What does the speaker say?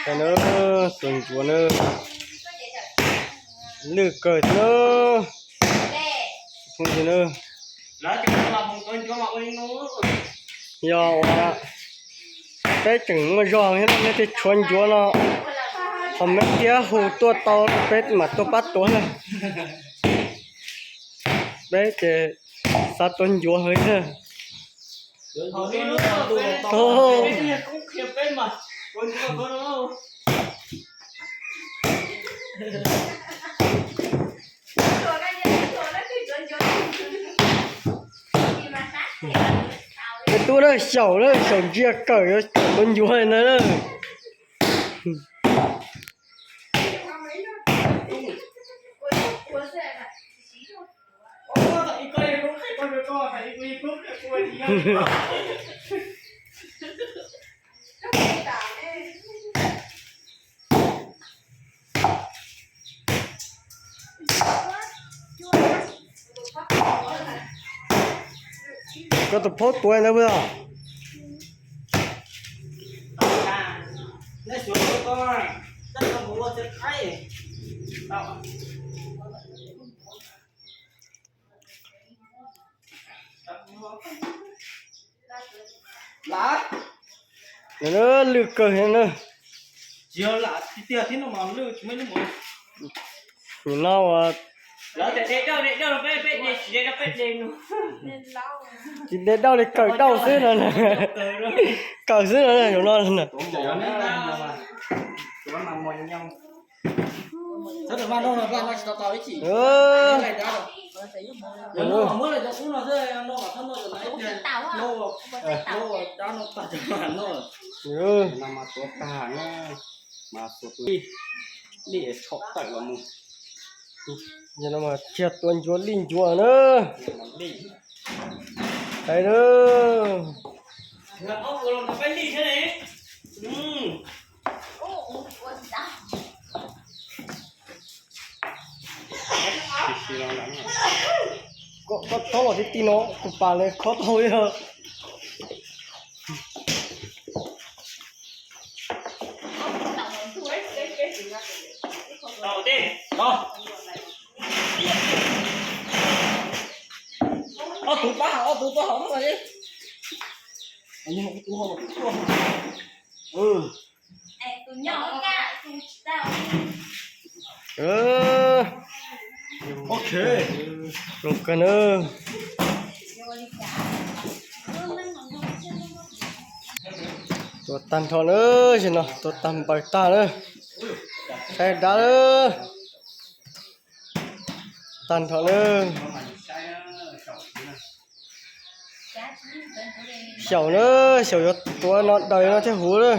Kawg na, tus ncuav na, lwj kawg thiab na. Phooj ywg na, yog uas peb tseem muaj zog thiab nej thiaj tshuav ncuav no, qhov meb thiab hu tuaj tau peb mam tuaj pab tuav na. Peb ces xav tuav ncuav heev na. Peb tub na, xyaum na, xyaum ntsia kawm yuav tuav ncuav li ntawd na. Koj tus phaub tuav ntawd puas yog? Lwj kawg na. Nim no uas tsis de dauj li, kawm dauj xwb no. Kawm xwb no, zaum no. Yog no mas kiag tua ncuav lij ncuav na. Qab na. Koj, koj thaub los tib tib no, kuv pam li khob tau li os. Ob tug pab, ob tug tuaj hauv no. Ok. Zoo kawg na. Tua tag nrho na, tam sim no tua tag npaws tag na. Saib dab na. Tag nrho na. Xyaum na, xyaum yuav tuav no daws no thiaj huv na.